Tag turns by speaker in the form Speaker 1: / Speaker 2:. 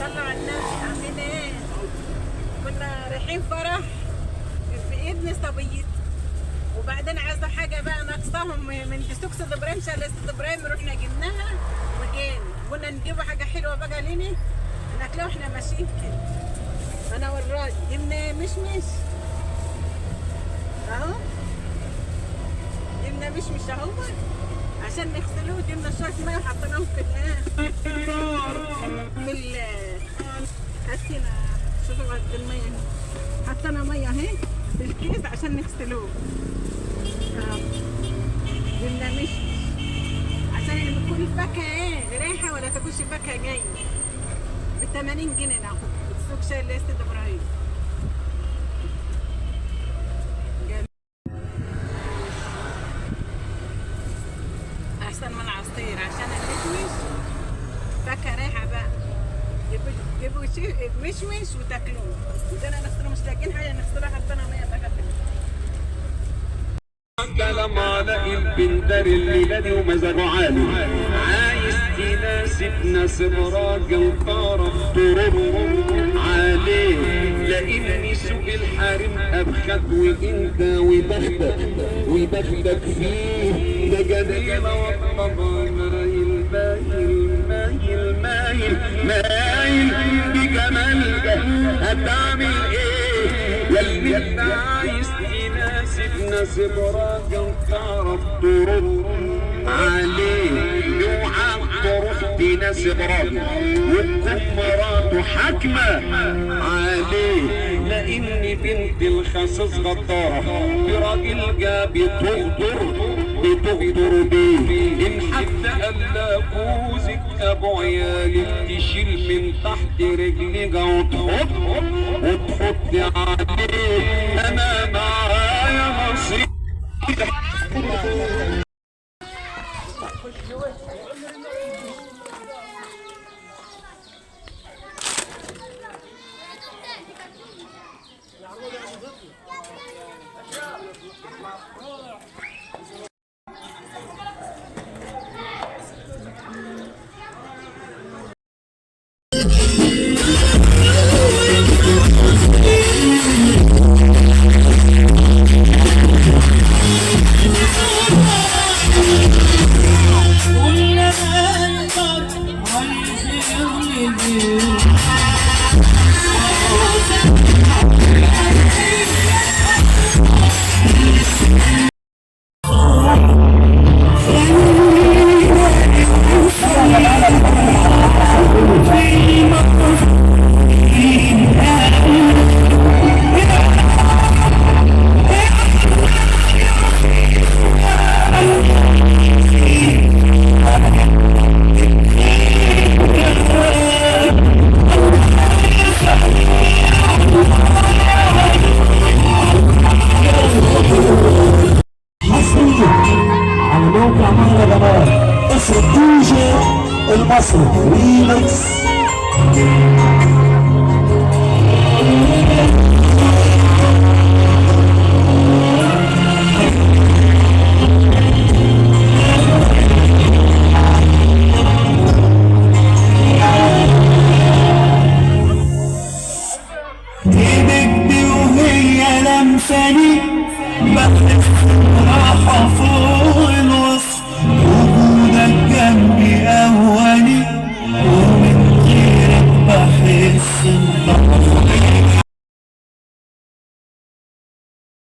Speaker 1: صلوا على النبي. عاملين ايه؟ كنا رايحين فرح في ابن صبيتي، وبعدين عايزه حاجة بقى ناقصاهم من سوق سيد ابراهيم، شارع سيد ابراهيم، رحنا جبناها وجينا. قلنا نجيبوا حاجة حلوة بقى لنا ناكلها واحنا ماشيين كده. انا والراجل جبنا مشمش اهو، جبنا مشمش اهو عشان نغسلوه. جبنا شوية مية وحطيناهم في ال حطينا، شوفوا قد المية اهي، حطينا مية اهي في الكيس عشان نغسلوه. جبنا مشمش عشان اللي بتكون الفاكهة ايه رايحة ولا تاكلش فاكهة جاية. ب 80 جنيه ناخد السوق شاي اللي سيد ابراهيم. احسن من العصير عشان المشمش فاكهة رايحة بقى. جيبوا مشمش وتاكلوه. وده نغسله، مش لاقيين حاجة نغسلها، حطينا مية بقى في
Speaker 2: كلام على البندر الليلة دي ومزاجه عالي، عايز تناسب ناس راجل طرف ترد عليه، لان سوق الحريم ابخت وانت وبختك وبختك فيه ده جميلة والطبع مايل مايل مايل مايل مايل بجمالك هتعمل ايه يا اللي انت عايز تناسب ناسب راجل تعرف ترد عليه، اوعى تروح تناسب راجل وتكون مراته حاكمة عليه، لان بنت الخساس غدارة براجل جا بتغدر بتغدر بيه، ان حتى قال جوزك ابو عيالك تشيل من تحت رجلك وتحط وتحط عليه، انا معايا نصيب.
Speaker 3: على موقع مهرجانات اسم دي جي المصري ريمكس.